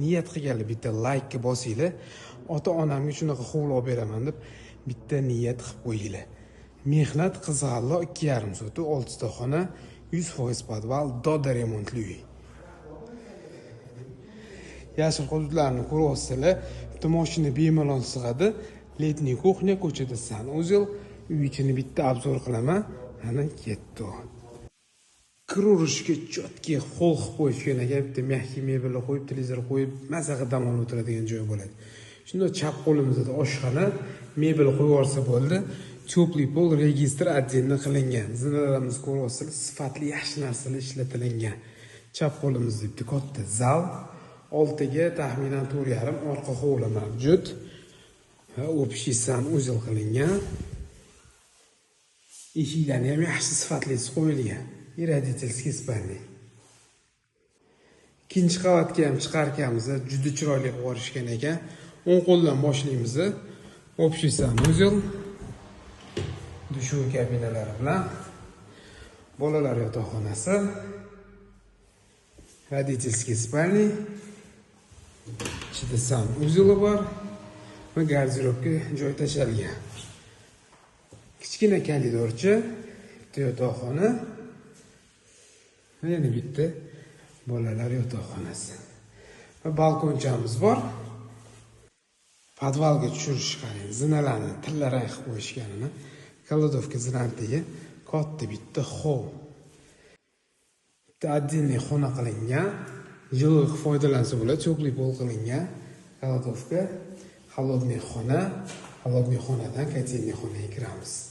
Niyat qilganlar bitta laykka bosinglar. Ota-onamga shunaqa hovli olib beraman deb bitta niyat qilib qo'yinglar. Mehnat Qizg'allo 2,5 sotix, 6 ta xona, 100% podval, doda remontli uy. Yashil hududlarni ko'ryapsizlar. Bitta mashina bemalol sig'adi. Letniy kuxnya, ko'chada sanuzel. Uy ichini bitta obzor qilaman. Mana ketdi. Kirurishga чётко холл qilib qo'yishgan ekan. Bitta мягкий mebellar qo'yib, televizor qo'yib, maza qilib dam olib o'tiradigan joy bo'ladi. Shunda chap qo'limizda oshxona, mebel qo'yib yuborsa bo'ldi. Теплый пол, registr отдельно qilingan. Zinalarimizni ko'ryapsizlar, sifatli yaxshi narsalar ishlatilgan. Chap qo'limizda bitta katta zal, 6ga taxminan 4,5 orqa hovli mavjud. Общий санузел qilingan. Eshiklarni ham yaxshi sifatlisi qo'yilgan. И родительский спальня. Ikkinchi qavatga ham chiqarkanmiz, juda chiroyli qilib yuborishgan ekan. O'ng qo'ldan boshlaymiz. Общий санузел, душевой kabinalari bilan bolalar yotoqxonasi, родительский спальня, ichida санузел i bor va garderobga joy tashalgan. Kichkina koridorcha, bitta yotoqxona va yana bitta bolalar yotoqxonasi. Va balkonchamiz bor. Podvalga tushirish qarang, zinalarni tilla rang qilib qo'yishganini. Кладовка zinatigi katta bitta холл. Bitta отдельный xona qilingan. Жилой foydalansa bo'ladi, теплый пол qilingan. Кладовка, холодный xona, холодный xonadan котельный xonaga kiramiz.